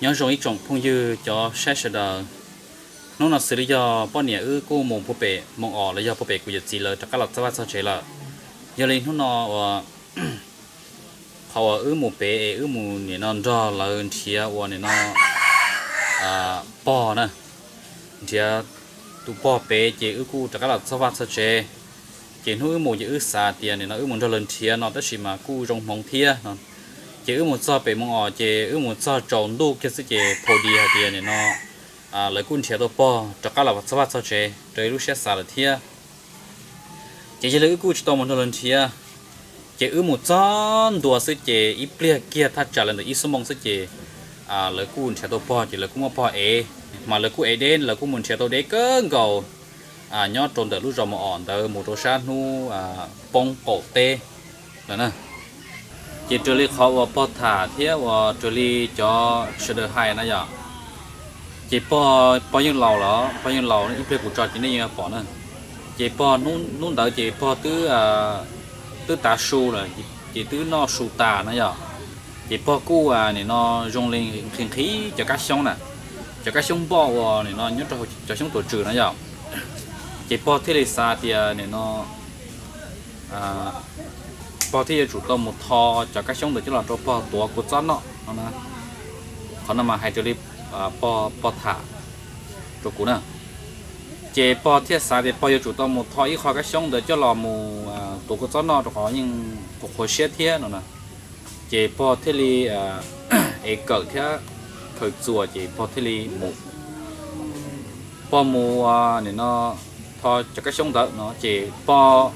Nyob zoo ib tsoom phooj ywg cov saib sawv daws. Hnub no xws li yog poj niam wb kuj mus puag pem Moos Os los yog puag pem kuv yawm txiv lawv rov qab los txog vaj txog tsev lawm. Yog li hnub no uas qhov uas wb mus pem es wb mus nim no nrog lawv nrhiav uas nim no pog na, nrhiav tus pog pem ces wb kuj rov qab los txog vaj txog tsev. Ces hnub wb mus ces wb xav tias nim no wb mus nrog lawv nrhiav no tab sis mas kuj zoo hmoov thiab no. Ces wb mus txog pem Moos Os ces wb mus txog tsaus ntuj kiag xwb ces phaus dis hais tias nim no lawv kuj nrhiav tau pog rov qab los txog vaj txog tsev raws li lub siab xav lawm thiab. Ces yog li wb kuj tsis tau mus nrog lawv nrhiav, ces wb mus txog ntua xwb ces ib pliag kiag thaj tsam li ntawm ib xuab moos xwb ces lawv kuj nrhiav tau pog ces lawv kuj muab pog ev, mas lawv kuj ev deb, lawv kuj mus nrhiav tau deb kawg nkaus nyob rau ntawm lub zos Moos Os ntawd mus rau sab hnub poob qaum teb lawm na. Ces raws li qhov uas pog tham thiab uas raws li cov sawv daws hais na yom, ces pog, pog yeej laus lawm, pog yeej laus ib pliag kuv tso ces nej yeej pom na. Ces pog hnub ntawd ces pog twb, twb tav su lawm, ces twb noj su tas na yom. Ces pog kuj nim no zoo li nqhis nqhis cov kab xyoob na, cov kab xyoob npoj uas nim no nyob rau cov xyoob tuam tswm na yom. Ces pog thiaj li xav tias nim no pog thiaj yuav tsum tau mus tho cov kab xyoob ntawd coj los rau pog tuav kua txob noj no na. Qhov no mas hais raws li pog, pog tham rau kuv na. Ces pog thiaj xav tias pog yuav tsum tau mus tho ib qho kab xyoob ntawd coj los mus tuav kua txob noj rau qhov yeej qhuav qhuav siab thiab no na. Ces pog thiaj li ev kawm thiab khaws txuas ces pog thiaj li mus. Pog mus nim no tho cov kab xyoob ntawd no ces pog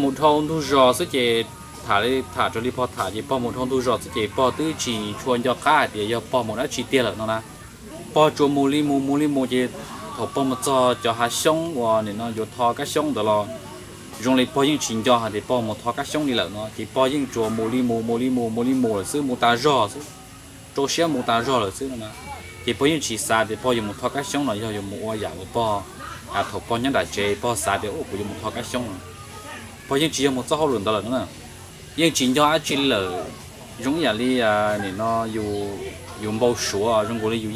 mus dhau ntug zos xwb ces tham li, tham raws li pog tham ces pog mus dhau ntug zos xwb ces pog twb tsis tshua nco qab hais tias yog pog mus dab tsi tiag lawm no na. Pog tsuas mus li mus mus li mus ces thaum pog mus txog cov hav xyoob uas nim no yuav tho kab xyoob ntawd los zoo li pog yeej tsis nco hais tias pog mus tho kab xyoob li lawm no ces pog yeej tsuas mus li mus mus li mus mus li mus lawm xwb, mus tas zog xwb, rau siab mus tas zog lawm xwb no na. Ces pog yeej tsis xav tias pog yuav mus tho kab xyoob los yog yuav mus ua yam uas pog, thaum pog nyob nram tsev pog xav tias kuv yuav mus tho kab xyoob no. Pog yeej tsis yog mus txoj hauj lwm ntawd lawm no na. Yeej tsis nco dab tsi li lawm, zoo ib yam li nim no yus npau suav zoo nkaus li yus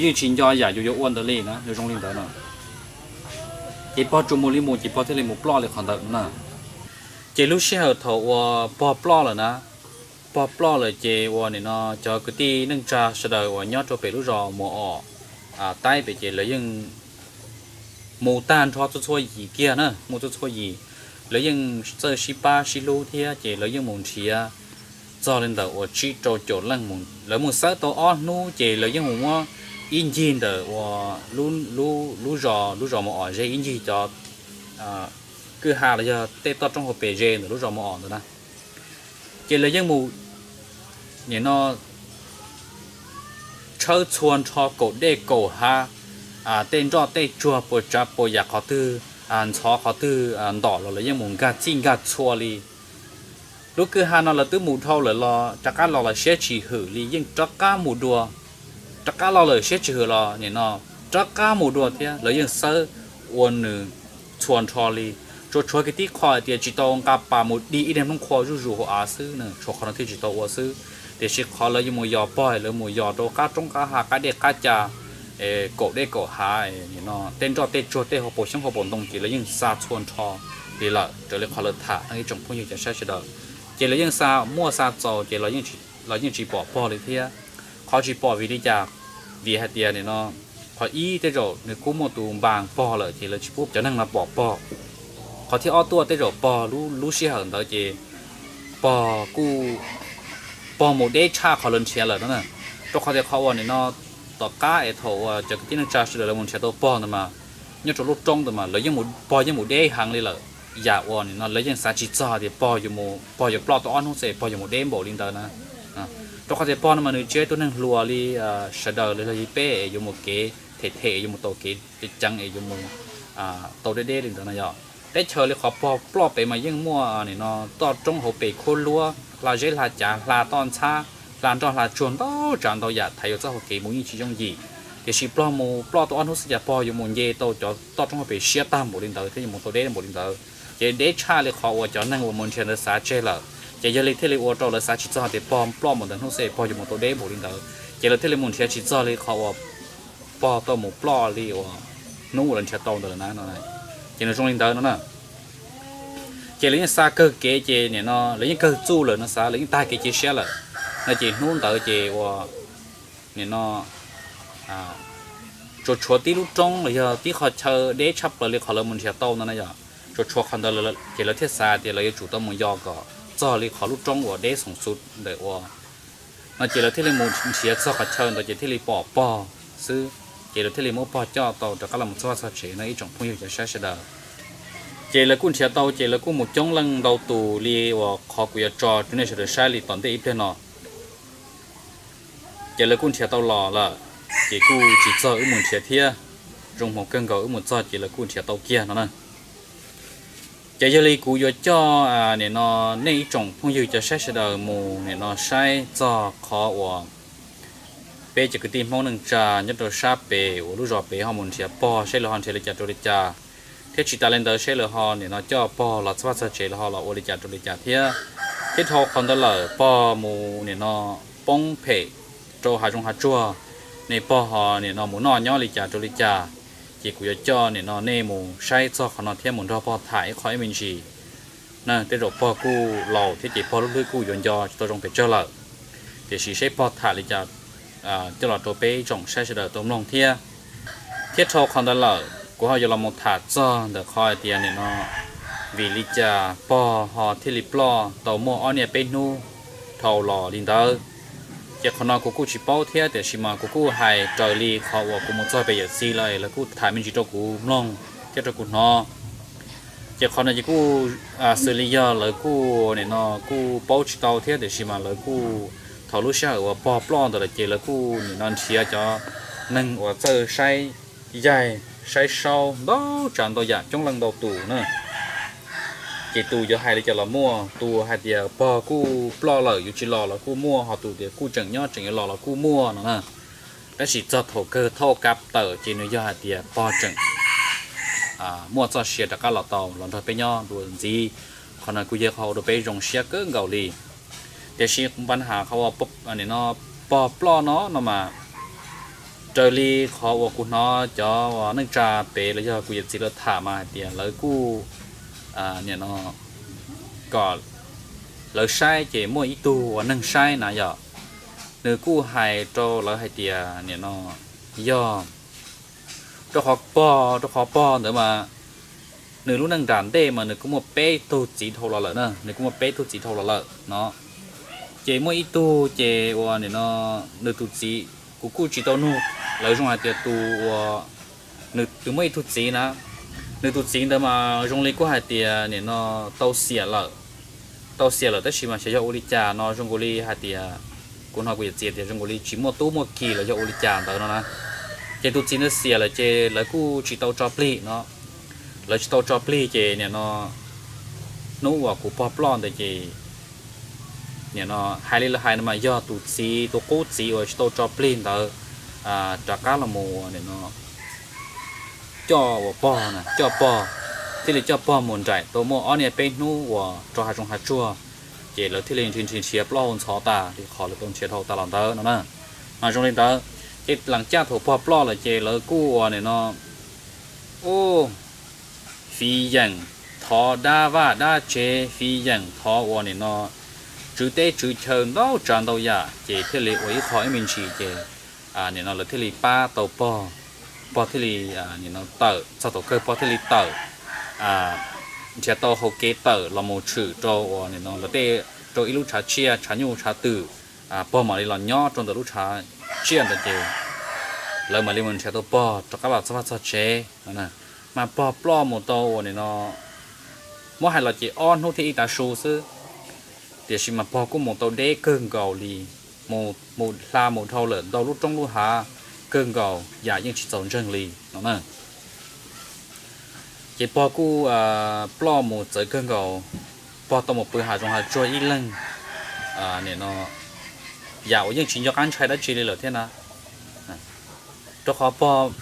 yeej tsis nco yam yus yuav ua ntawd li na, yus zoo li ntawd no. Ces pog tsuas mus li mus ces pog thiaj li mus ploj li qhov ntawd no na. Ces lub sij hawm thaum uas pog ploj lawm na, pog ploj lawm ces uas nim no cov kwv tij neej tsa sawv daws uas nyob rau pem lub zos Muas Os Taib pem ces lawv yeej mus tag nrho txhua txhua yim kiag na, mus txhua txhua yim, lawv yeej txawj sib pab sib hlub thiab ces lawv yeej mus nrhiav txog li ntawm uas tsib rau caum leej. Lawv mus xawb tau ob hnub ces lawv yeej mus muab ib ncig ntawm uas lub zos, lub zos Muas Os ze ib ncig cov kwj ha los yog tej toj roob hauv pes ze ntawm lub zos Muas Os ntawd na. Ces lawv yeej mus nim no tshawb txhua nrho kaum dej kaum hav, tej nroj tej tsuag puas tsav puas yam qhov twg ntxhov qhov twg ntom los lawv yeej mus nkag txhij nkag txhua li. Lub kwj ha no lawv twb mus dhau lawm los rov qab los lawm siab tsis hwm li yeej rov qab mus dua. Rov qab los lawm siab tsis hwm los nim no rov qab mus dua thiab lawv yeej xawb ua nws txhua nrho li. Tsuas tshuav kiag tib qho hais tias tsis tau nqa pas mus dig ib daim nplooj qhuav zuj zus hauv av xwb, tshuav qhov no thiaj tsis tau ua xwb. Tiam sis qhov lawv yuav mus yos pog lawv mus yos rau qab roob qab hav qab dej qab ca kaum dej kaum hav, nim no tej nroj tej tsuag tej hauv paus xyoob hauv paus ntoo ces lawv yeej xa txhua nrho li lawm raws li qhov lawv tham no ib tsoom phooj ywg cov saib sawv daws. Ces lawv yeej xa muaj xa txaus ces los yeej tsis pom pog li thiab. Qhov tsis pom vim li cas? Vim hais tias nim no qhov ib tej zaum nws kuj muaj tus npas pog lawm ces lawv tsis pub cov neeg no pom pog. Qhov thib ob tuaj tej zaum pog lub sij hawm ntawd ces pog kuj, pog mus deb tshaj qhov lawv nrhiav lawm no na. Rau qhov tias qhov uas nim no tom qab es thaum uas cov kwv tij neej tsa sawv daws lawv mus nrhiav tau pog ntawd mas nyob rau lub roob ntawd mas lawv yeej, pog yeej mus deb heev li lawm. Yam uas nim no lawv yeej xav tsis txog tias pog yuav mus, pog yuav ploj tau ob hnub xwb pog yuav mus deb npaum li ntawd na. Rau qhov tias pog no mas nws tsis yog ib tug neeg hluas li sawv daws li, los yog peb es yuav mus kev them them es yuav mus tau kev ceev es yuav mus tau deb deb li ntawd no yog. Teb chaws li qhov pog ploj pem mas yeej muaj nim no toj roob hauv pes khuab luab, hla zeb hla cav, hla toj ntxhab, hla nroj hla tsuag ntau tsav ntau yam thaiv yuav txoj hau kev mus yeej tsis yooj yim. Tiam sis pog mus ploj tau ob hnub xwb cas pog yuav mus nce tau cov toj roob hauv pes siab tag npaum li ntawd thiab yuav mus tau deb npaum li ntawd. Ces deb tshaj li qhov uas cov neeg uas mus nrhiav ntawd xav tseg lawm. Ces yog li thiaj li ua rau lawv xav tsis txog tias pog ploj mus ntawm hnub xwb pog yuav mus tau deb npaum li ntawd, ces lawv thiaj li mus nrhiav tsis txog li qhov uas pog tau mus ploj li uas hnub uas lawv nrhiav tau ntawd lawm na no. Ces nws zoo li ntawd no na. Ces lawv yeej xa kawg kev ces nim no lawv yeej kawg txuj lawm no xav, lawv yeej tag kev cia siab lawm no. Ces hnub ntawd ces ua nim no tsuas tshuav tib lub roob los yog tib qhov chaw deb tshaj plaws li qhov lawv mus nrhiav tau no na yom. Tsuas tshuav qhov ntawd ces lawv thiaj xav tias lawv yuav tsum tau mus yos kom txog li qhov lub roob uas deb xoom xu ntawm ua no. Ces lawv thiaj li mus nrhiav txog qhov chaw ntawd ces thiaj li pom pog xwb. Ces lawv thiaj li muab pog coj tau rov qab los txog vaj txog tsev no ib tsoom phooj ywg cov saib sawv daws. Ces lawv kuj nrhiav tau ces lawv kuj mus coob leej ntau tus li uas qhov kuv yuav tso rau nej sawv daws saib li tom ntej ib pliag no. Ces lawv kuj nrhiav tau los lawm, ces kuj tsis txog wb mus nrhiav thiab. Zoo hmoov kawg nkaus wb mus txog ces lawv kuj nrhiav tau kiag no na. Ces yog li kuv yuav coj nim no nej ib tsoom phooj ywg cov saib sawv daws mus nim no saib txog qhov uas peb cov kwv tij Hmoob neej tsa nyob rau sab pem uas lub zos pem ho mus nrhiav pog saib lawv ho nrhiav li cas rau li cas, thiab tsis tas li ntawd saib lawv ho nim no coj pog los txog vaj txog tsev lawv ho los ua li cas rau li cas thiab. Thiab dhau qhov ntawd lawm pog mus nim no poob phem rau hav zoov hav tsuag, nej pog ho nim no mus noj nyob li cas rau li cas. Ces kuv yuav coj nim no nej mus saib txog qhov no thiab mus nrog pog tham ib qho ib me ntsis. Tej zaum pog kuj laus thiab ces pog lub hlwb kuj yuav nco tsis tau zoo pes tsawg lawm. Tiam sis saib pog tham li cas coj los rau peb ib tsoom saib sawv daws tau mloog thiab. Thiab dhau qhov ntawd lawm kuv ho yuav los mus tham txog ntawm qhov hais tias nim no vim li cas pog ho thiaj li ploj tau muaj ob niaj peb hnub dhau los li ntawd. Ces qhov no kuv kuj tsis paub thiab, tiam sis mas kuv kuj hais raws li qhov uas kuv mus txog pem yawm txiv lawv, lawv kuj tham me ntsis rau kuv mloog thiab rau kuv hnov. Ces qhov no ces kuj xws li yog lawv kuj nim no kuj paub tsis tau thiab, tiam sis mas lawv kuj thaum lub sij hawm uas pog ploj ntawd lawm ces lawv kuj nim no nrhiav cov neeg uas txawj saib yaig saib saub ntau tsav ntau yam coob leej ntau tus na. Ces tus yuav hais li cas los muaj, tus hais tias pog kuj ploj lawm yuav tsis los los kuj muaj, ho tus tias kuj tseem nyob tseem yuav los los kuj muaj no na. Tab sis txog thaum kawg thauj kab tawm ces nws yog hais tias pog tseem muaj txoj sia rov qab los tau los nrog peb nyob dua ntxiv. Qhov no kuj yog qhov ua rau peb zoo siab kawg nkaus li. Tiam sis npa has qhov uas nim no pog ploj no no mas raws li qhov uas kuv hnov cov neej tsa pem los yog kuv yawm txiv lawv tham mas hais tias lawv kuj nim no kom lawv saib ces muaj ib tug uas neeg saib na yom, nws kuj hais rau lawv hais tias nim no yog rau qhov pog, rau qhov pog ntawd mas nws lub neej nram ntej mas nws kuj muaj peb tug txiv dhau los lawm na, nws kuj muaj peb tug txiv dhau los lawm no. Ces muaj ib tug ces uas nim no nws tus txiv, kuv kuj tsis tau nug lawv zoo hais tias tus uas nws muaj ib tug txiv na, nws tus txiv ntawd mas zoo li kuj hais tias nim no tau xiam lawm, tau xiam lawm tab sis mas xyov yog ua li cas no zoo nkaus li hais tias, kuv hnov kuv yawm txiv tias zoo nkaus li tsis muaj tub muaj ki los yog ua li cas ntawd no na. Ces tus txiv ntawd xiam lawm ces lawv kuj tsis tau tso plig no, lawv tsis tau tso plig ces nim no hnub uas kuv pog ploj ntawd ces nim no hais li lawv hais no mas yog tus txiv, tus qub txiv uas tsis tau tso plig ntawd rov qab los mus nim no coj uas pog, coj pog, thiaj li coj pog mus nraim tau muaj ob niaj peb hnub uas rau hav zoov hav tsuag, ces lawv thiaj li nrhiav nrhiav ploj hau ntxhov tas li qhov lawv tau nrhiav dhau tas los ntawd no na. Mas zoo li ntawd, ces lees caj thaum pog ploj lawm ces lawv kuj uas nim no u fiv yeem thov dab vaj dab tsev, fiv yeem thov uas nim no tswv teb tswv chaw ntau tsav ntau yam ces thiaj li ua ib qho ib me ntsis ces nim no lawv thiaj li pab tau pog, pog thiaj li nim no tawm, txog thaum kawg pog thiaj li tawm, nrhiav tau hau kev tawm los mus tshwm rau uas nim no lawv tej, rau ib lub tshav tsiaj tshav nyuj tshav twm, pog mam li los nyob rau ntawm lub tshav tsiaj ntawd ces lawv mam li mus nrhiav tau pog rov qab los txog vaj txog tsev no. Mas pog ploj mus tau uas nim no muab hais los ces ob hnub thiab ib tav su xwb, tiam sis mas pog kuj mus tau deb kawg nkaus li, mus hla mus dhau lawm ntau lub roob lub hav kawg nkaus yam yeej tsis txaus ntseeg li no na. Ces pog kuj ploj mus txawv kawg nkaus, pog tau mus pw hav zoov hav tsuag ib leeg, nim no yam uas yeej tsis nco qab ntshai dab tsi li lawm thiab na. Rau qhov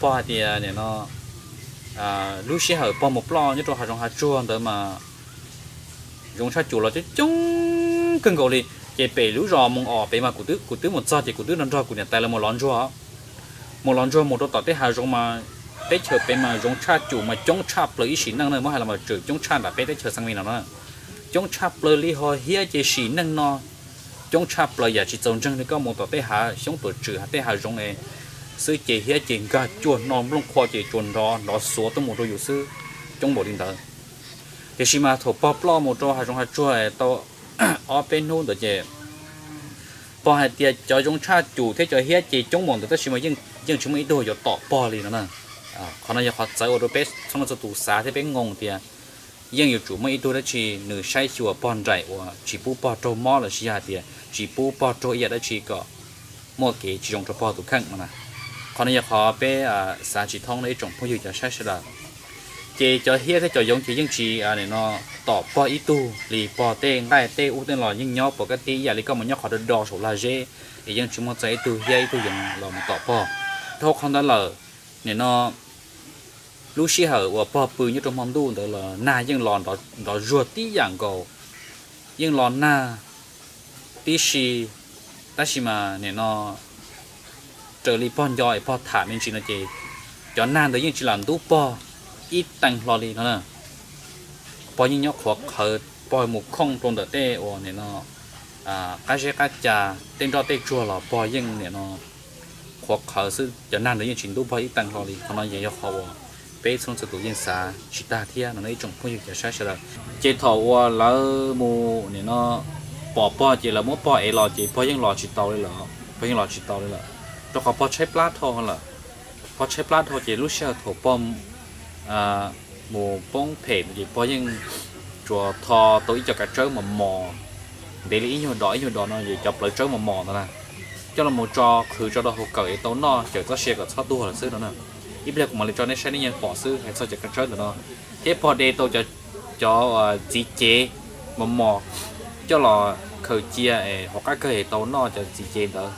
pog hais tias nim no lub sij hawm pog mus ploj nyob rau hav zoov hav tsuag ntawd mas zoov tshaj cum los coob coob kawg nkaus li. Ces pem lub zos Moos Os pem mas kuv twb, kuv twb mus txog ces kuv twb nrog nrog kuv niam tais lawv mus lov ntsuag. Mus lov ntsuag mus rau tom tej hav zoov mas teb chaws pem mas zoov tshaj cum mas coob tshaj plaws ib sim neej na, muab hais los mas tseem coob tshaj nram peb teb chaws Xeev Vis no na. Coob tshaj plaws li, ho hiab ces sim neej no coob tshaj plaws yam tsis txaus ntseeg li. Koj mus tom tej hav xyoob tuam tswm tej hav zoov es xwb ces hiab ces nkag cuag no nplooj qhuav ces tsuas nrov nrov xuav tuaj mus rau yus xwb, coob npaum li ntawd. Tiam sis mas thaum pog ploj mus rau hav zoov hav tsuag tau ob peb hnub ntawd ces pog hais tias cov zoov tshaj cum thiab cov hiab ces coob npaum ntawd tab sis mas yeej tsis muaj ib tug yuav tom pog li no na. Qhov no yog qhov txawv ua rau peb txhua leej txhua tus xav thiab peb ngoo tias yeej yuav tsum muaj ib tug dab tsi nws saib xyuas pog nraim uas tsis pub pog raug mob los sis yog hais tias tsis pub pog raug ib yam dab tsi kom muaj kev tsis zoo rau pog tus kheej no na. Qhov no yog qhov peb xav tsis thoob no ib tsoom phooj ywg cov saib sawv daws. Ces cov hiab thiab cov yoov ces yeej tsis, nim no, tom pog ib tug li. Pog tej nqaij tej ub tej no los yeej nyob pom kaj tib ib yam li koj mus nyob qhov do do saum lag zeb, es yeej tsis muaj txog ib tug hiab ib tug yoov los mus tom pog. Dhau qhov ntawd lawm, nim no lub sij hawm uas pog pw nyob rau hmo ntuj ntawd los nag yeej los nrov zuag tib yam nkaus, yeej los nag tib si, tab sis mas nim no raws li pog nco es pog tham me ntsis no ces cov nag ntawd yeej tsis lam ntub pog ib tee hlo li no. Pog yeej nyob qhuav qhawv, pog mus khooj rau ntawm tej uas nim no qab zeb qab ca, tej nroj tej tsuag los pog yeej nim no qhuav qhawv xwb, cov nag ntawd yeej tsis ntub pog ib tee hlo li. Qhov no yeej yog qhov uas peb txhua leej txhua tus yeej xav tsis tag thiab no ib tsoom phooj ywg cov saib sawv daws. Ces thaum uas lawv mus nim no pom pog ces lawv muab pog ev los ces pog yeej los tsis tau li lawm, pog yeej los tsis tau li lawm, rau qhov pog tshaib plab dhau lawm. Pog tshaib plab dhau ces lub sij hawm thaum pog mus poob phem ces pog yeej tsuas tho tau ib co kav tsawb mos mos ntev li ib nyuag dos ib nyuag dos no ces cov plawv tsawb mos mos ntawd na, coj los mus tso qhwv tso rau hauv kawm es tau noj cawm txoj sia kom txhob tuag lawm xwb no na. Ib pliag kuv mam li tso nej saib nej yeej pom xwb hais txog cov kav tsawb ntawm no. Thiab pog de tau cov txiv cev mos mos coj los khaws cia es hauv qab kawg es tau noj cov txiv cev ntawd,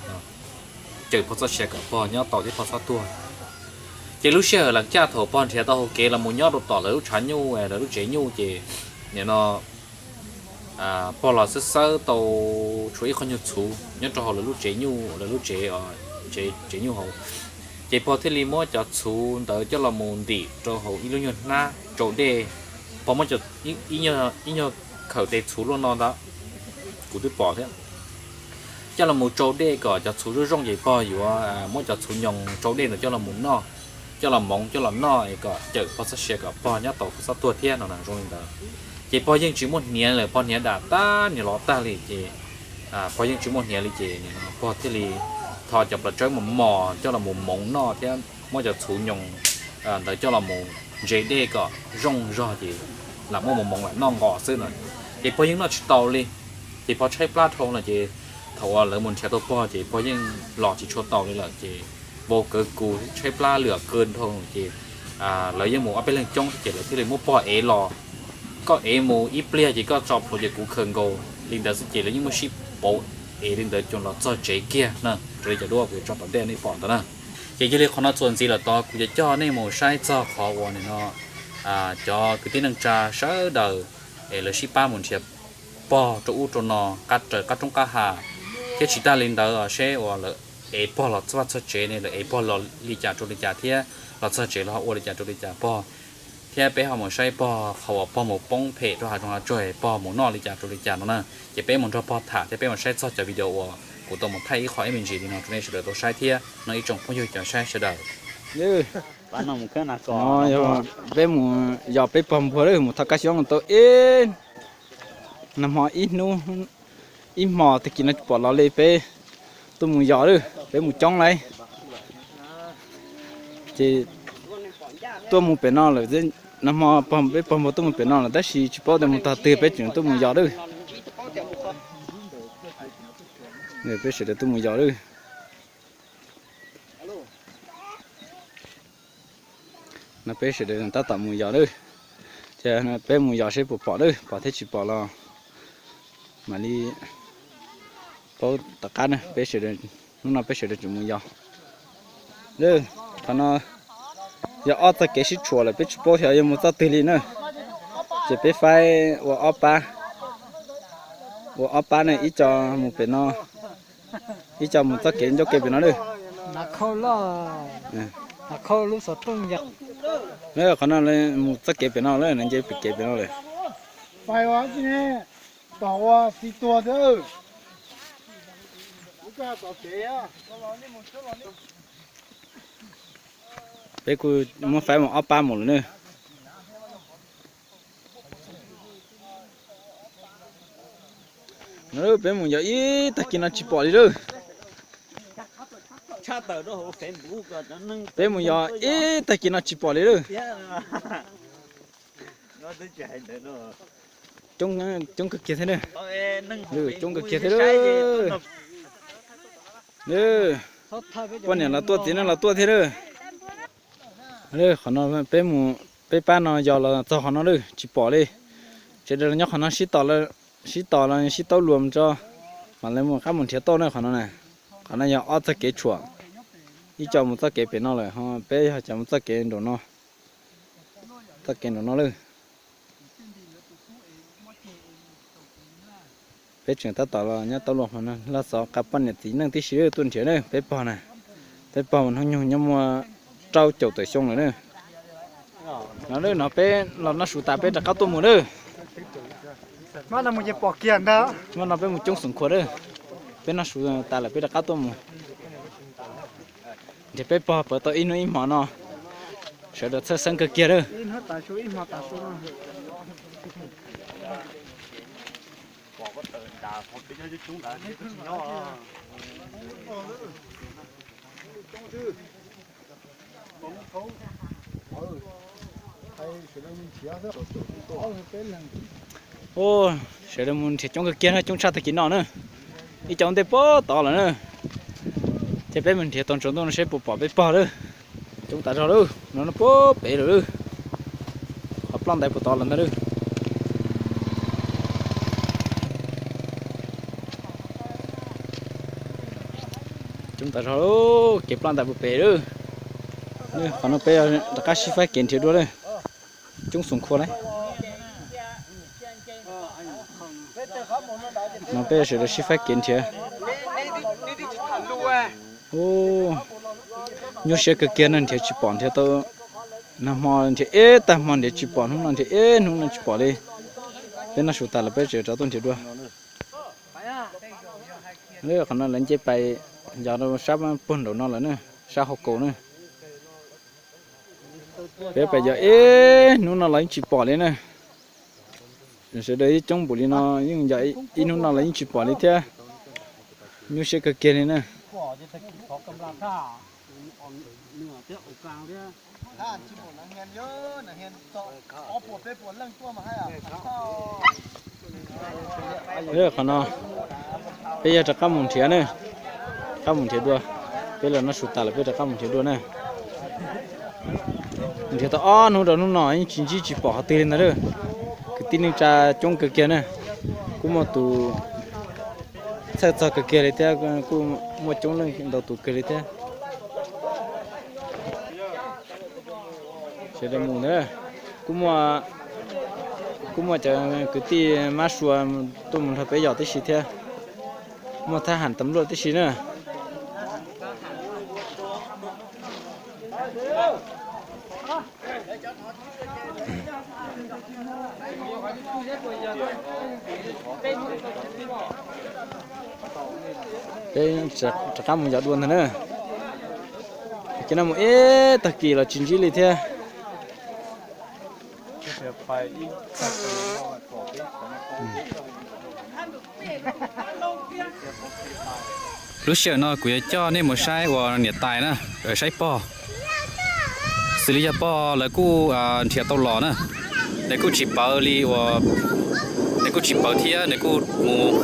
cawm pog txoj sia kom pog nyob tau thiab pog txhob tuag. Ces lub sij hawm lam caj thaum pog nrhiav tau hauv kev los mus nyob rau tom lawv lub tshav nyuj lawv lub tsev nyuj ces nim no pog los xawb xawb tau tshuav ib qho nyuag txhuv nyob rau hauv lawv lub tsev nyuj, lawv lub tsev, tsev nyuj hauv. Ces pog thiaj li muab cov txhuv ntawd coj los mus ntim rau hauv ib lub nyuag hnab tsau dej. Pog muab ib nyuag khawm tes txhuv luaj no ntawd, kuv twb pom thiab, coj los mus tsau dej kom cov txhuv zoo zoo ces pog yuav muab cov txhuv nyoos tsau dej ntawd coj los mus noj, coj los moov coj los noj es kom cawm pog txoj sia kom pog nyob tau pog txhob tuag thiab no zoo li ntawd. Ces pog yeej tsis muaj hniav lawm, pog hniav dam tag hniav lov tag li ces pog yeej tsis muaj hniav li ces pog thiaj li tho cov plawv tsawb mos mos coj los mus moov noj thiab muab cov txhuv nyoos ntawd coj los mus ntse dej kom zoo zog ces lam muab mus moov lam noj nqos xwb no. Ces pog yeej noj tsis tau li, ces pog tshaib plab dhau no ces thaum uas lawv mus nrhiav tau pog ces pog yeej los tsis tshua tau li lawm ces vau kawg kuv tshaib plab lwm kawg dhau ces lawv yeej mus ob peb leeg coob ces lawv thiaj li muab pog ev los. Koj ev mus ib pliag ces koj tso plhuav ces kuv khaws nkaus li ntawd xwb ces lawv yeej muab sib pauv ev li ntawd coj los txog tsev kiag na, raws li cov duab kuv tso tom ntej nej pom ntawd na. Ces yog li qhov no txuas ntxiv lawm tod kuv yuav coj nej mus saib txog qhov uas nim no cov kwv tij neej tsa sawv daws es lawv sib pab mus nrhiav pog rau ub rau no, qab raws qab roob qab hav, thiab tsis tag li ntawd seb uas lawv ev pog los txog vaj txog tsev ne, lawv ev pog los li cas rau li cas thiab los txog tsev los ho ua li cas rau li cas pog. Thiab peb ho mus saib pog qhov uas pog mus poob phem rau hav zoov hav tsuag, pog mus noj li cas rau li cas no na. Ces peb mus nrog pog tham thiab peb mus saib txog cov video uas kuv tau mus thaij ib qho ib me ntsis li no rau nej sawv daws tau saib thiab no ib tsoom phooj ywg cov saib sawv daws. Peb mus yos peb pog npua lawm, mus thov kab xyoob tau ib nag hmo ib hnub, ib hmo tag kis no tsis pom los li peb tuaj mus yos lawm, peb mus coob lauj. Ces tuaj mus pem no lawm, nag hmo peb pog npua tuaj mus pem no lawm tab sis tsis paub tias mus tog twg peb tseem tuaj mus yos lawm. Peb sawv daws tuaj mus yos lawm. No peb sawv daws tab tom mus yos lawm. Ces peb mus yos seb puas pom lawm, pom thiab tsis pom los mam li paub tom qab na. Peb sawv daws, hnub no peb sawv daws tseem mus yos lawm. Qhov no yog ob txoj kev sib tshuam lawm peb tsis paub xyov yuav mus txoj twg li na. Ces peb faib ua ob pab. Ua ob pab ne, ib co mus pem no, ib co mus txoj kev ncauj ke pem no lawm. Qhov no mus txoj kev pem no lawm, nws nce pem kev pem no lawm. Peb kuj muab faib mus ob pab mus lawm na. Peb mus yos ib tag kis no tsis pom li lawm. Peb mus yos ib tag kis no tsis pom li lawm. Coob kawg kiag thiab na. Coob kawg kiag thiab. Poj niam los tuaj txiv neej los tuaj thiab lawm. Qhov no peb mus, peb pab no yos los txog qhov no lawm tsis pom li. Sawv daws los nyob qhov no sib tos, sib tos los sib taub luas tso, mam li mus qab mus nrhiav tauj na qhov no na. Qhov no yog ob txoj kev tshuam, ib co mus txoj kev pem no lawm ho peb yog cov mus txoj kev nraum no, txoj kev nraum no lawm. Peb tseem tab tom los nyob taub luas qhov no, los xov qab poj niam txiv neej tib si tuaj nrhiav na, peb pog na, peb pog mus hnub nyoog nyob muaj rau caum tawm xyoo lawm na. No lawm no peb los noj su tas peb rov qab tuaj mus lawm. Hnub no peb mus coob xoom khua lawm, peb noj su tas lawm peb rov qab tuaj mus. Nrhiav peb pog pawv tau ib hnub ib hmo no, sawv daws txhawj xeeb kawg kiag lawm. Sawv daws mus nrhiav coob kawg kiag na, coob tshaj tag kis no na. Ib co ntej puag tod lawm na. Ces peb mus nrhiav tau tsaus ntuj no seb puas pom peb pog lawm. Coob tas zog lawm, no no puag pem lawm. Qhov ploj ntais puag tod lawm ntag lawm. Coob tas zog, kev ploj ntais puag pem lawm. Qhov no peb rov qab sib faib kev nrhiav dua lawm. Coob xoom khua lawm. No peb sawv daws sib faib kev nrhiav. Nyuaj siab kawg kiag no, nrhiav tsis pom, nrhiav tau nag hmo nrhiav ib tag hmo nrhiav tsis pom, hnub no nrhiav ib hnub no tsis pom li. Peb noj su tas los peb tseem rov tuaj nrhiav dua. Qhov no lawv nce pais yos rau sab puag nraum no lawm na, sab hauv kaus na. Peb pais yos ib hnub no los yeej tsis pom li na. Sawv daws yeej coob npaum li no yeej yos ib hnub no los yeej tsis pom li thiab. Nyuaj siab kawg kiag li na. Qhov no peb yog rov qab mus nrhiav na, qab mus nrhiav dua. Peb los noj su tas lawm peb rov qab mus nrhiav dua na. Nrhiav tau ob hnub rau hnub no yeej tsis ntsib tsis pom qhov twg li ntag lawm. Kwv tij neej tsa coob kawg kiag na. Kuj muaj tus txhawj txog kawg kiag li thiab, kuj muaj coob leej ntau tus kawg li thiab. Sawv daws mus ntag. Kuj muaj, kuj muaj cov kwv tij mab sua tuaj mus nrog peb yos tib si thiab. Muaj thab ham tam luaj tib si na. Peb rov qab mus yos dua ntag na. Ces no mus ib tag kis los tsis ntsib li thiab. Lub sij hawm no kuv yuav coj nej mus saib uas niam tais na, saib pog. Xws li yog pog lawv kuj nrhiav tau los na, nws kuj tsis pawv li uas, nws kuj tsis pawv thiab nws kuj mus,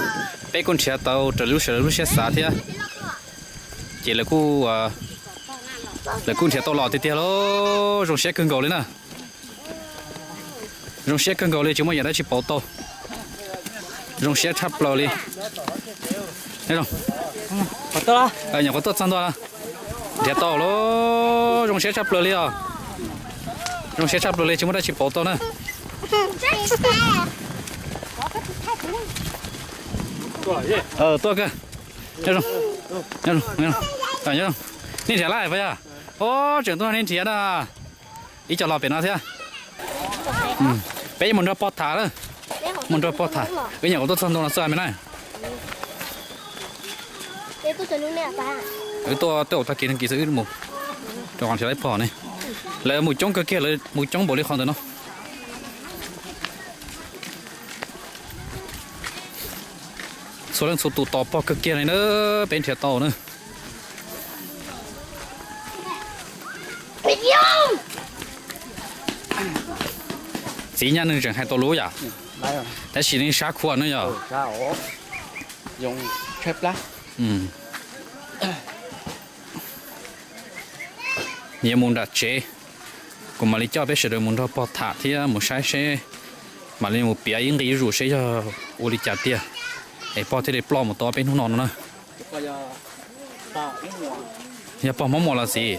peb kuj nrhiav tau raws li lub sij hawm lub siab xav thiab. Ces lawv kuj, lawv kuj nrhiav tau los tiag tiag lauj, zoo siab kawg nkaus li na. Zoo siab kawg nkaus li tsis muaj yam dab tsi pauv tau. Zoo siab tshaj plaws li. Nyuam qhuav tuaj txog ntua, nrhiav tau lauj, zoo siab tshaj plaws li os. Zoo siab tshaj plaws li tsis muaj dab tsi pauv tau na. Tuaj kawg. Nyob zoo. Nyob zoo. Nej nrhiav lawm puas yog? Os, tseem tuaj nej nrhiav na. Ib co los pem no thiab. Peb yuav mus nrog pog tham lawm. Mus nrog pog tham. Wb nyuam qhuav tuaj txog ntua no xwb me na. Wb tuaj tej ua tag kis neeg kis xwb wb mus rau qhov nrhiav lawv pog ne. Lawv mus coob kawg kiag, lawv mus coob npaum li qhov ntawm no. Txhua leej txhua tus tos pog kawg kiag li na, peb nrhiav tau na. Txiv nyaj neeg tseem hais tau lus yom? Tab sis nej sab khua no yog yuav mus nram tsev, kuv mam li coj peb sawv daws mus nrog pog tham thiab mus saib seb, mam li mus piav ib nqi zus seb yog ua li cas tiag, es pog thiaj li ploj mus tau peb hnub no no na. Yog pog Hmoob Muas los xij.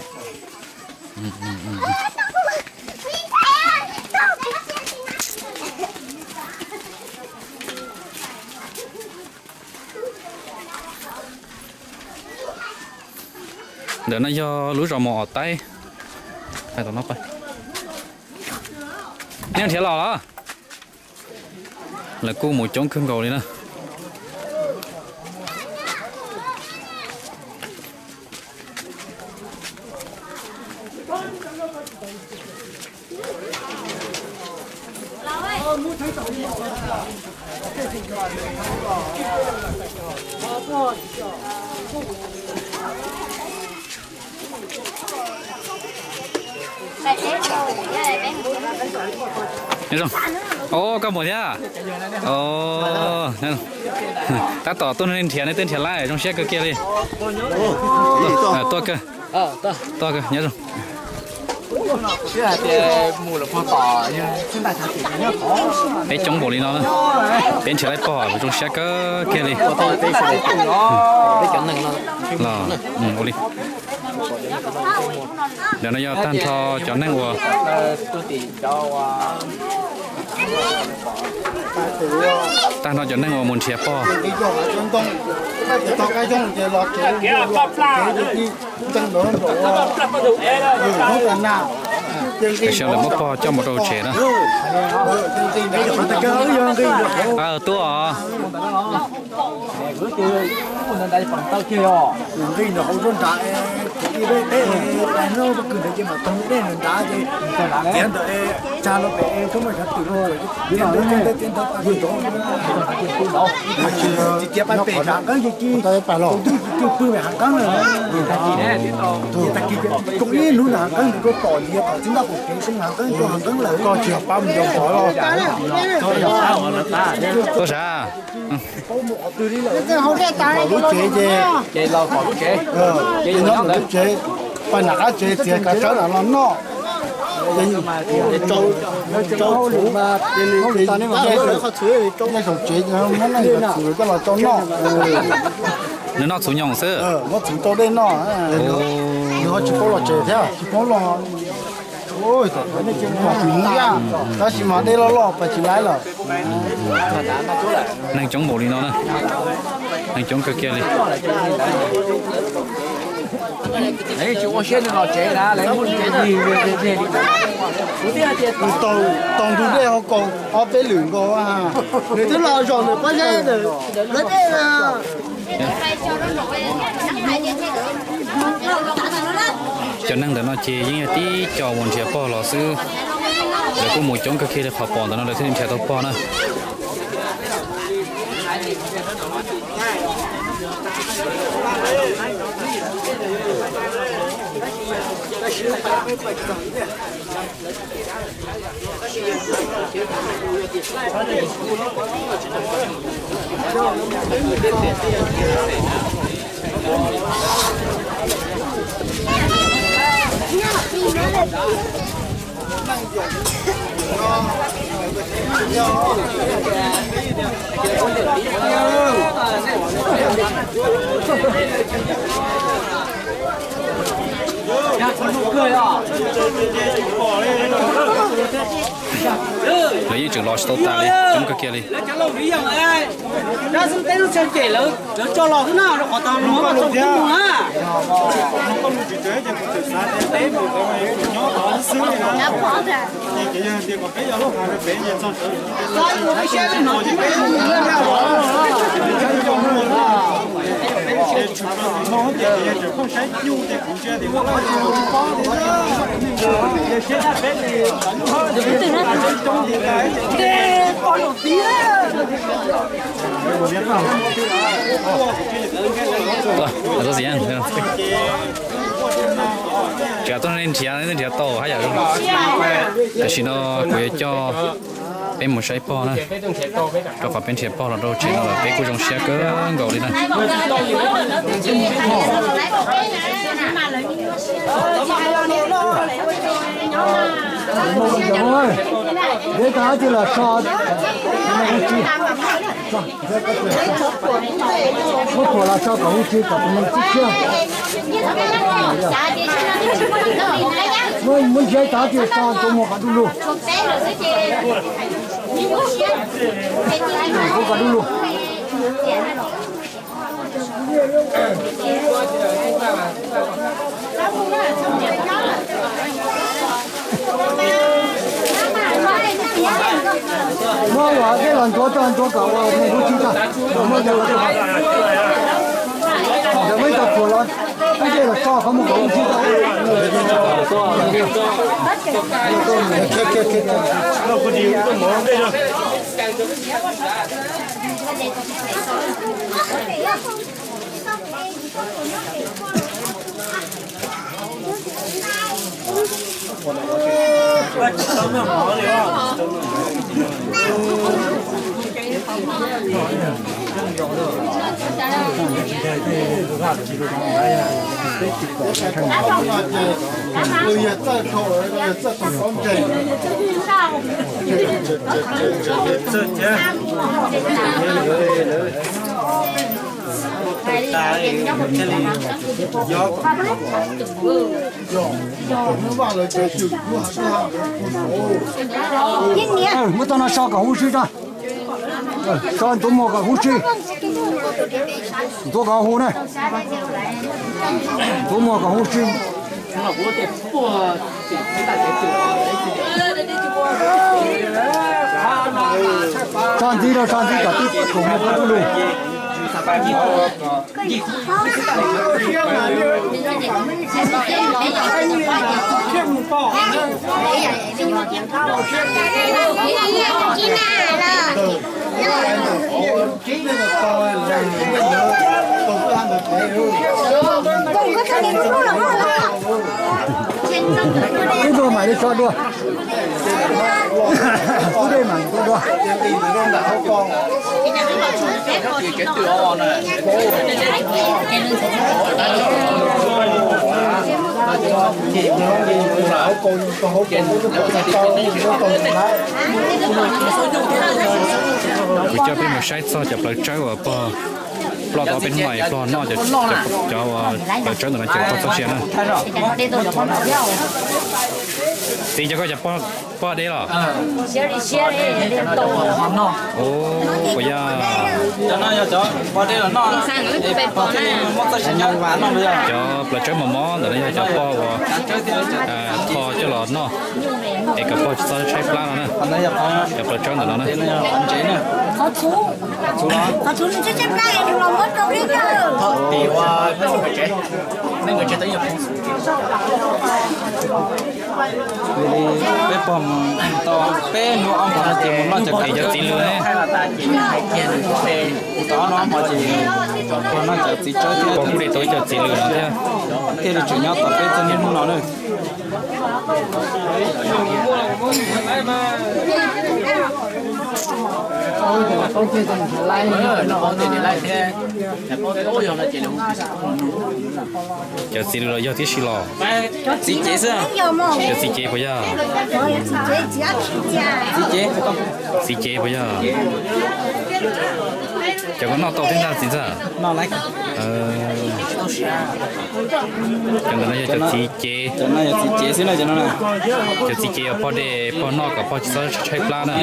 Ntawm no yog lub zos Mos Os Taib. Nej nrhiav los los? Lawv kuj mus coob kawg nkaus li na. Os, koj mus thiab. Tab tom tuaj nrhiav nej twb nrhiav lawm, zoo siab kawg kiag li. Tuaj kawg. Tuaj kawg, nyob zoo. Peb coob npaum li no, peb nrhiav lawv pog zoo siab kawg kiag li. Ua li. Ntawm no yog tag nrho cov neeg uas, tag nrho cov neeg uas mus nrhiav pog. Tam sim no lawv muab pog coj mus rau tsev na. Tub os. Koj tsis pab mus rau qhov los. Tuaj sav. Lub tsev ces, ces nyob lub tsev, pab nram qab tsev txiav kav tsawb los noj. Rau txhuv, nyob saum tsev muab neeg txhuv coj los rau noj. Nws noj txhuv nyoos xwb. Muab txhuv rau dej noj. Nws ho tsis paub los tsev thiab, tsis paub los. Mus yaj, tab sis mas dej loj loj pas tsis laiv lawm. Neeg coob npaum li no na, neeg coob kawg kiag li. Tsis ua siab nws los tsev na, lawv muab tsev lig. Tau ntug dej ho kaus ob peb lwm nkaus. Nws twb los zaum nws pob zeb ntawm lawv dej na. Cov neeg ntawm no ces yeej yog tib co uas nrhiav pog los xwb. Lawv kuj mus coob kawg kiag li, qhov pom ntawm no lawv thiaj li nrhiav tau pog na. Lawv yeej tseem los tsis tau tas li, coob kawg kiag li. Tseem tuaj nrhiav, nrhiav tau haj yam zoo. Tam sim no kuv yuav coj peb mus saib pog na, rau qhov peb nrhiav pog los rau tsev no lawm peb kuj zoo siab kawg nkaus li na. Ntev tas ces los so, muab phuam los so kom huv tsi kom tus neeg txib thiab. Muab ntsiav tas ces so tus muag kom du lug. Kom du lug. Muab ua dej los ntxuav tso, ntxuav kom ua nws huv tsi tso. Muab ntxuav tso, muab ntxuav phuam los, muab dej los so qhov muag kom huv tsi tso. Muab tau no so kom huv si tso. So ntxuav muag kom huv si. Ntxuav kom huv na. Ntxuav muag kom huv si. Tso ntxiv rau, tso ntxiv kom tib koom muag qhov dub lug. Ib ntua mam li tso dua. Ib ntua mam li tso dua. Kuv coj peb mus saib txog cov plawv tsawb uas pog ploj tau peb hnub no es pog noj cov, cov, cov plawv tsawb ntawm no ces pog txoj sia na. Txiv, cov koj cov pog, pog deb los? Ua, puas yog? Cov plawv tsawb mos mos ntawm no yog cov pog uas tho coj los noj es kom pog tsis txhob tshaib plab no na. Cov plawv tsawb ntawm no na. Peb pog mus tau peb hnub ob hmo no ces mus noj cov, cov txiv lws ne. Tau ob hnub ob hmo ces pog noj cov txiv tsawb thiab. Pog kuj de tau ib co txiv lws no thiab. Thiaj li tseem nyob tau peb txog niaj hnub no na. Cov txiv lws los yog tib si los? Txiv cev xwb. Cov txiv cev puas yog? Txiv cev. Txiv cev puas yog? Cov koj noj tau thiab ntag txiv ntxawm? Cov ntawm no yog cov txiv cev. Cov txiv cev yog pog de pog noj kom pog tsis txhob tshaib plab na.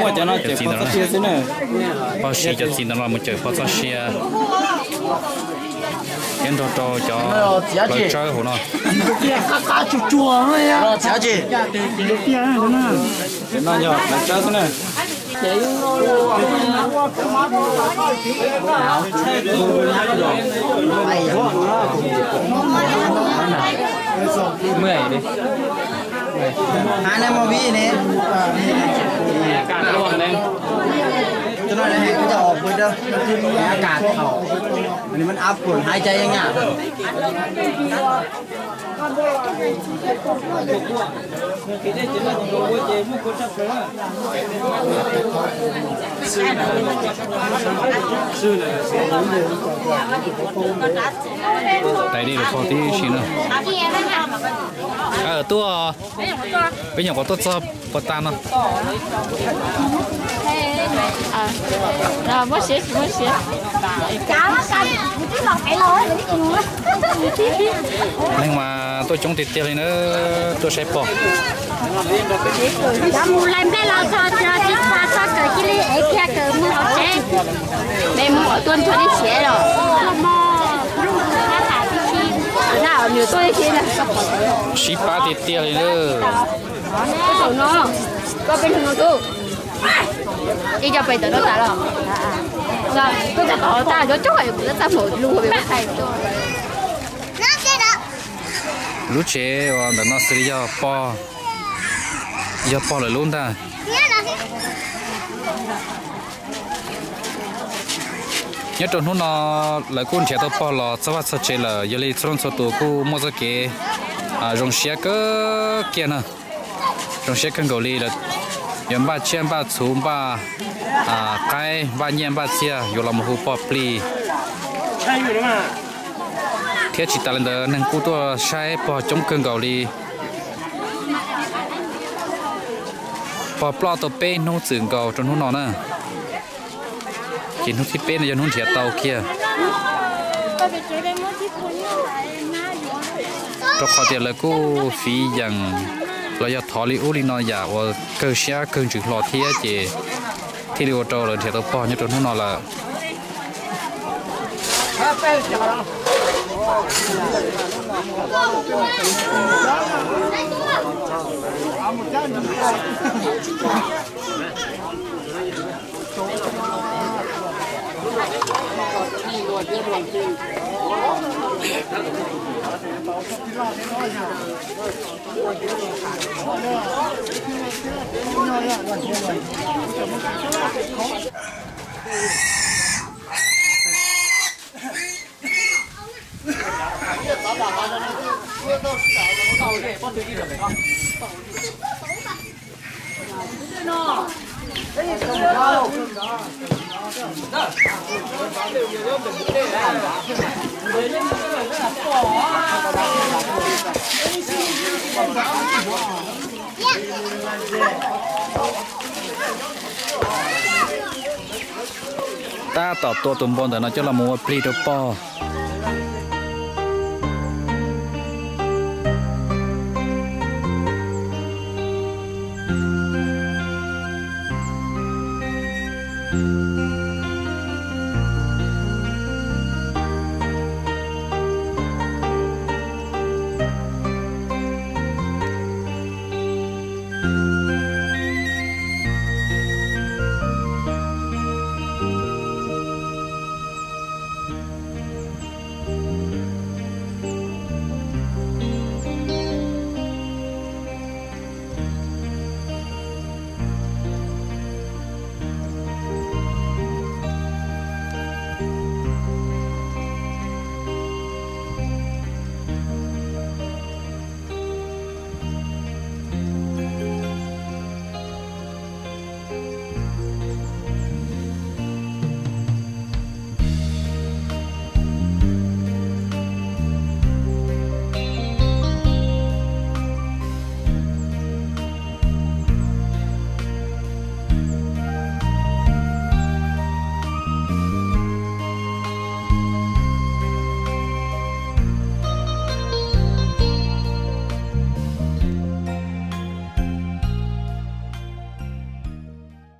Cov txiv ntawm no, pog siv cov txiv ntawm no los mus cawm pog txoj sia thiab nrog rau cov plawv tsawb hauv no. Tais dej los pog tib si no. Tuaj, peb nyuam qhuav tuaj txog puas tas no. Neeg mas tuaj coob tiag tiag li na, tuaj saib pog. Cov mus lais nplej los txog tsis txhob kawm cia li ev kiag kawm mus hauv tsev. Mej mus tuaj nrog nej siav los. Sib pab tiag tiag li na. Koj peb no tus, ib co pem tawm no tas los. Koj tau tag cov coob kuv txaj maum lug pem ua thaij. Lub tsev uas ntawm no xws li yog pog, yog pog lawv lub ntag. Nyob rau hnub no lawv kuj nrhiav tau pog los txog vaj txog tsev lawm, yog li txhua leej txhua tus kuj muaj txoj kev zoo siab kawg kiag na. Zoo siab kawg nkaus li, yuav npaj tsiaj npaj txhuv npaj qaib npaj nyiaj npaj txiaj yuav los mus hu pog plig. Thiab tsis tas li ntawd neeg kuj tuaj saib pog coob kawg nkaus li. Pog ploj tau peb hnub txwm nkaus rau hnub no na. Ces hnub thib peb no yog hnub nrhiav tau kiag. Rau qhov tias lawv kuj fiv yeem los yog thov li ub li no yam uas kawg siab kawg ntsws hlo thiab ces thiaj li ua rau lawv nrhiav tau pog nyob rau hnub no lawm. Tab tom tua tus npua ntawm no coj los mus ua plig rau pog.